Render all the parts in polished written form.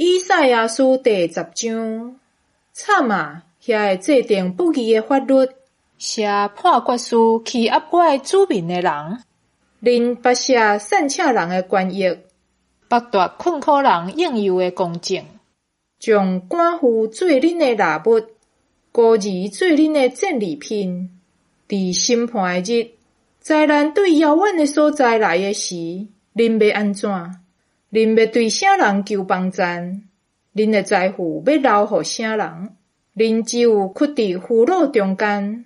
以賽亞書第十章，慘啊！遐个制定不義的法律，寫判決書欺壓我的子民的人，恁剝削散赤人的權益，剝奪困苦人應有的公正，將寡婦做恁的獵物，孤兒做恁的戰利品。佇審判的日，災難對遙遠的所在來的時，恁欲按怎？恁欲對啥人求幫贊？恁的財富欲留予啥人？恁只有屈佇俘虜中間，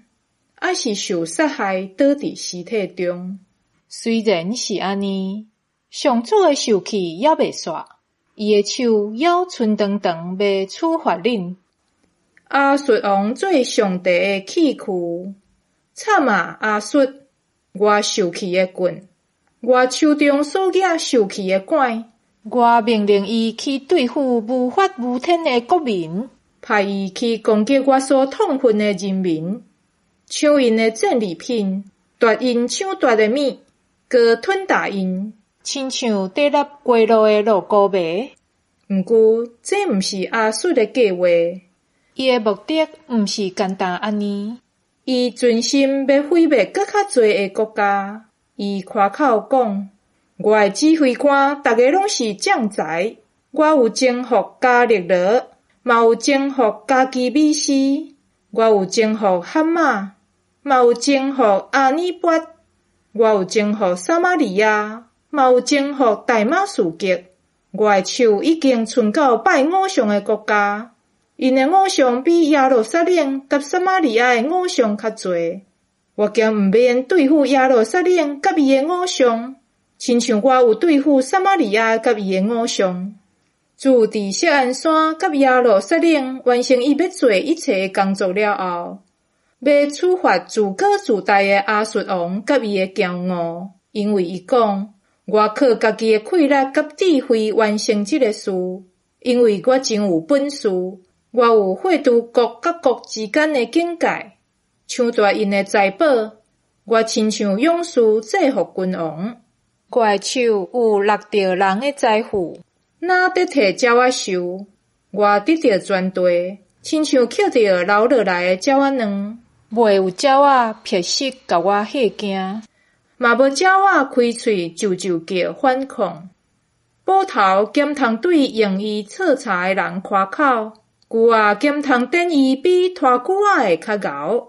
抑是受殺害倒佇屍體中。雖然是按呢，上主的受氣猶未煞，伊的手猶伸長長欲處罰恁。亞述王做上帝的器具，慘啊！亞述，我受氣的棍，我手中所舉受氣的拐。我命令伊去對付無法無天的國民，派伊去攻擊我所痛恨的人民，搶𪜶的戰利品，奪𪜶搶奪的物，閣吞打𪜶，親像佇納街路的蘆菇糜。毋過，這毋是亞述的計劃，伊的目的毋是簡單按呢。伊存心欲毀滅閣較濟的國家。伊誇口講：我的指揮官，逐个攏是將才。我有征服迦勒羅，嘛有征服卡基米斯。我有征服哈馬，嘛有征服亞爾拔。我有征服撒瑪利亞，嘛有征服大馬士革。我的手已經伸到拜偶像的國家，𪜶的偶像比耶路撒冷佮撒瑪利亞的偶像較濟。我敢毋免對付耶路撒冷佮伊的偶像，親像我有對付撒瑪利亞佮伊的偶像。主佇錫安山佮耶路撒冷完成伊欲做一切的工作了後，欲處罰自高自大的亞述王佮伊的驕傲，因為伊講：我靠家己的氣力佮智慧完成這个事，因為我真有本事，我有劃除國佮國之間的境界，搶奪𪜶的財寶。我親像勇士制服君王。我的手有掠著人的財富，若得提鳥仔受，我得著全地，親像抾著留落來的鳥仔卵。袂有鳥仔撇翼共我嚇驚，嘛無鳥仔開喙啾啾叫反抗。斧頭敢通對用伊銼柴的人誇口，鋸仔敢通展伊比拖鋸仔的較𠢕。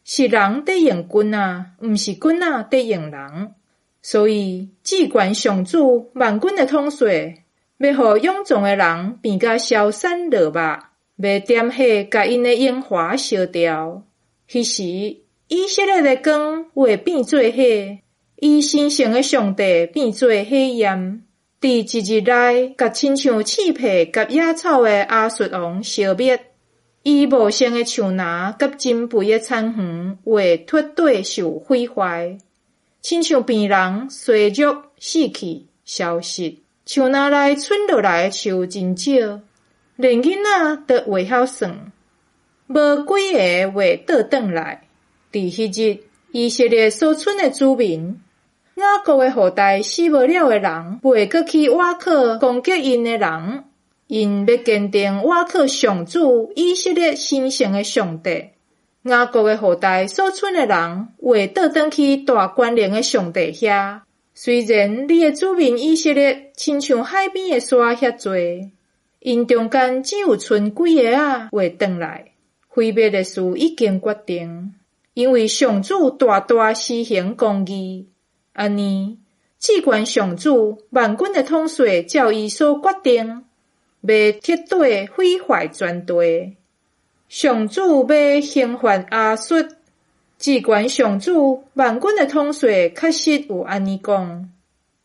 是人佇用棍仔，毋是棍仔佇用人。所以，至懸上主萬軍的統帥，欲予勇壯的人變甲消散落肉，欲點火共𪜶的榮華燒掉。彼時，以色列的光會變做火，伊神聖的上帝變做火焰，佇一日內，共親像刺柏佮野草的亞述王燒滅。伊茂盛的樹林佮珍肥的田園會徹底受毀壞，親像病人衰弱死去消失。樹林內伸落來的樹真少，連囡仔都會曉算，無幾个會倒轉來。佇彼日，以色列所賰的子民，雅各的後代死無了的人，袂閣去倚靠攻擊𪜶的人，𪜶欲堅定倚靠上主以色列神聖的上帝。雅各的後代所賰的人，會倒轉去大權能的上帝遐。雖然你的子民以色列親像海邊的沙遐濟，𪜶中間只有賰幾个仔會轉來。毀滅的事已經決定，因為上主大大施行公義。按呢，至懸上主萬軍的統帥照伊所決定，欲徹底毀壞全地。上主欲刑罰亞述，至懸上主萬軍的統帥確實有按呢講：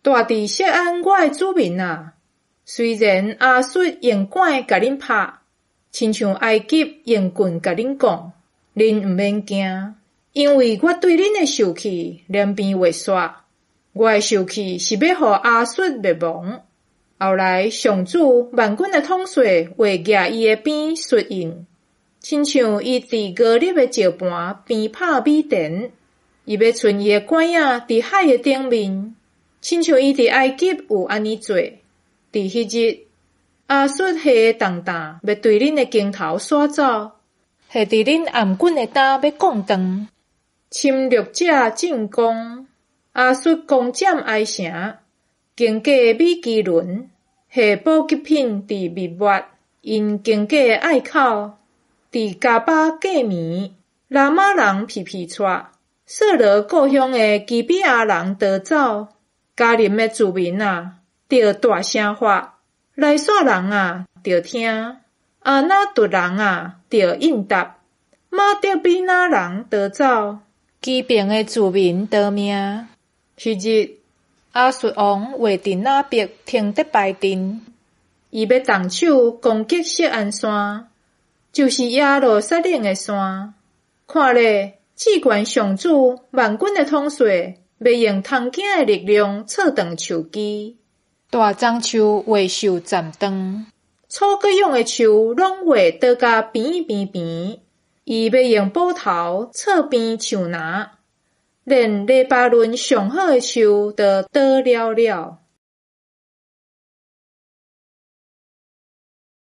住佇錫安我的子民啊，雖然亞述用拐共恁拍，親像埃及用棍共恁摃，恁毋免驚，因為我對恁的受氣連鞭袂煞。我的受氣是欲予亞述滅亡。後來上主萬軍的統帥會舉伊的鞭術𪜶，親像伊佇俄立的石磐鞭拍米甸，伊欲賰伊的拐仔佇海的頂面，親像伊佇埃及有按呢做。佇彼日，亞述下的重擔欲對恁的肩頭徙走，下佇恁頷頸的擔欲摃斷。侵略者進攻，亞述攻佔埃城，經過米基倫，下補給品佇密抹，𪜶經過隘口，佇迦巴過暝，拉瑪人皮皮掣，掃羅故鄉的基比亞人逃走，迦林的子民啊，著大聲喊，萊煞人啊，著聽，亞拿突人啊，著應答，瑪德美拿人逃走，基遍的子民逃命。彼日，亞述王畫陣亞伯停得排陣，伊欲動手攻擊錫安山，就是耶路撒冷的山。看咧，至懸上主萬軍的統帥，欲用通頸的力量挫斷樹枝，大樟樹會受斬斷，草各樣的樹攏會倒甲平平平。伊欲用斧頭挫平樹林，連黎巴嫩上好的樹都倒了了。